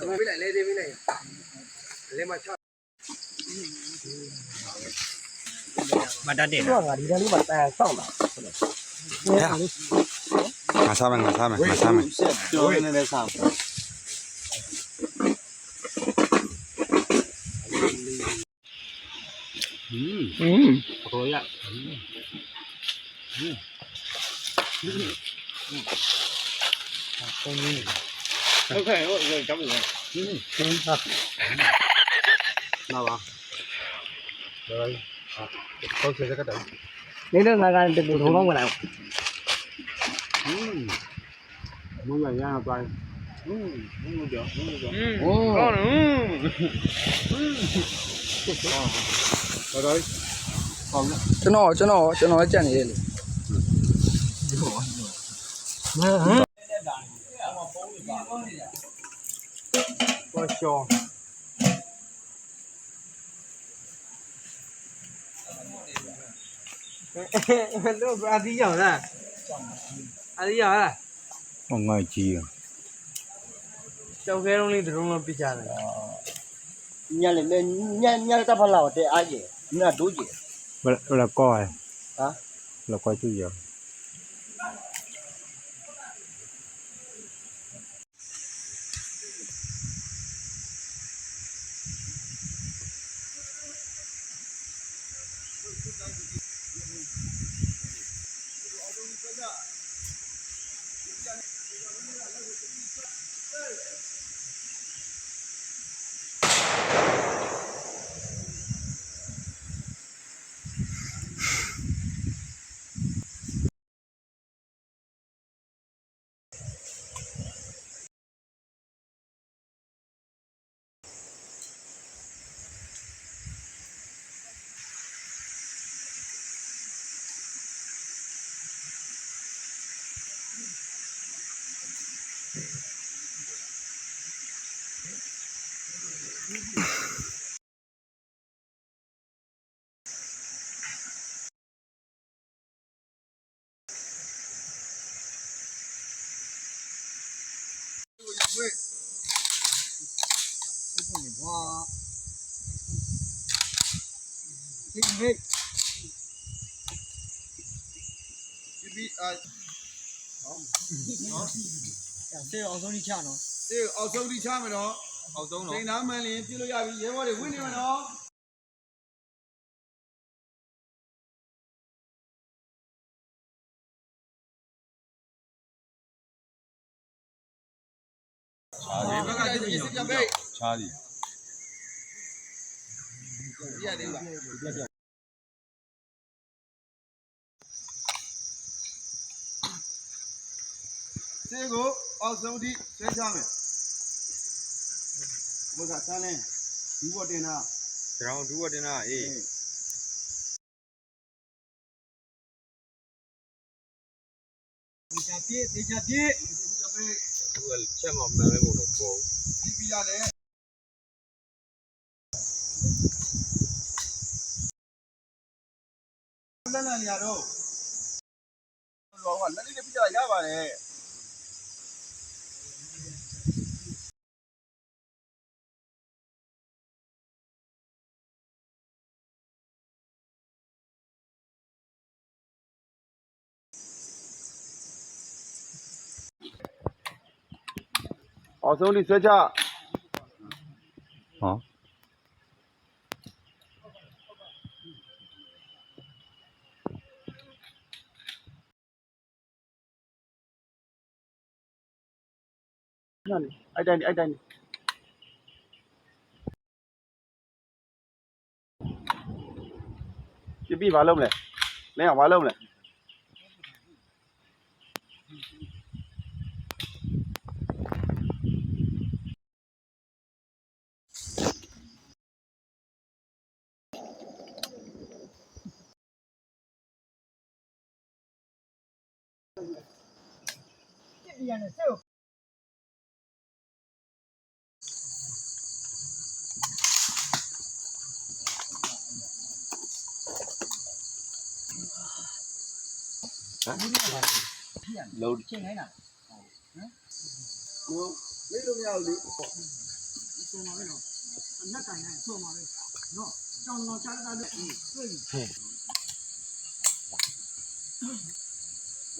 မ့ၢ်လီၤ, ဒီးမ့ၢ်လီၤ. မၤတၢ်ဒ့ၣ်, ငါဆါမး ငါဆါမး ငါဆါမး. ကျွန်တော် ကျွန်တော် ကျွန်တော်လည်းကြံ့နေတယ်လေ. အသံယၤလၢ, အသံယၤလၢ, ငါကြည့်ရအောင်. ကျောက်ခဲလုံးလေးတစ်လုံးလုံးပစ်ချတယ်. ညနေ ည ညနေတဖက်လာတော့ တဲအားကြီး ညဒိုးကြီး ဘယ်လိုကော ဟမ် ဘယ်လိုကော ကြည့်ရအောင်. စ့ၢ် အောင်ဆုံးနီၢ်ဆါမ့ၢ်နီၤ, အောင်ဆုံးနီၢ်ဆါမ့ၢ်နီၤ, စ့ၢ် အောင်ဆုံးနီၢ်ဆါမ့ၢ်နီၤ, စ့ၢ် အောင်ဆုံးနီၢ်ဆါမ့ၢ်နီၤ, စ့ၢ် အောင်ဆုံးနီၢ်ဆါမ့ၢ်နီၤ, ဘိၣ်ဆါန့ၣ် ဒူဂီၢ်တ့ၢ်နၤ, ဒူဂီၢ်တ့ၢ်နၤအံၤ သေချာပစ် သေချာပစ်, ဆဲးမၤမဲမ့ၢ်ဘိၣ်န့ၣ်ဘိၣ်, လၢနၤန့ၣ်ယၤဒိၣ်, လၢနၤန့ၣ် ပစၢ်ယါဘၣ်န့ၣ် အောင်ဆုံးနီၢ်ဆါမ့ၢ်နီၤ, ယဘံၣ် ဘာလုပ်မလဲ, မင်းအောင် ဘာလုပ်မလဲ.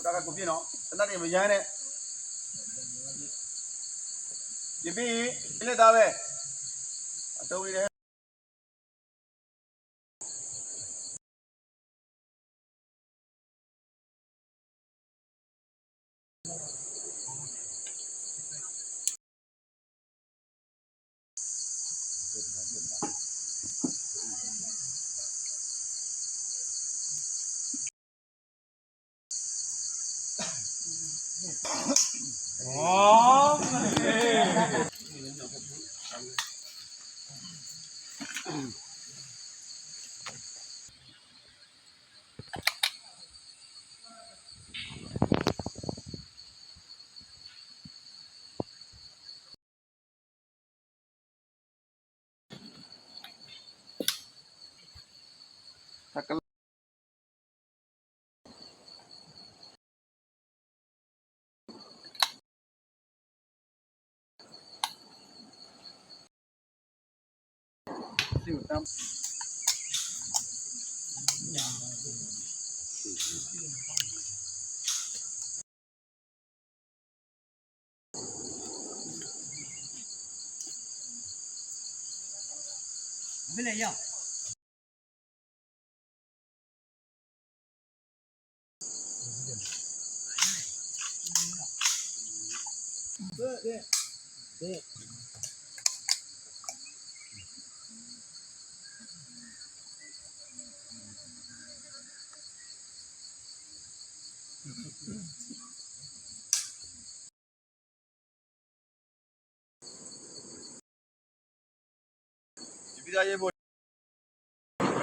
တၢ်ကကိးပ့ၢ်နီၤ တနၢ်တမယါန့ၣ် ယဘံၣ် ယလဲၤတၢ်ဝဲ အတဝံၤ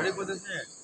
Ready for the set.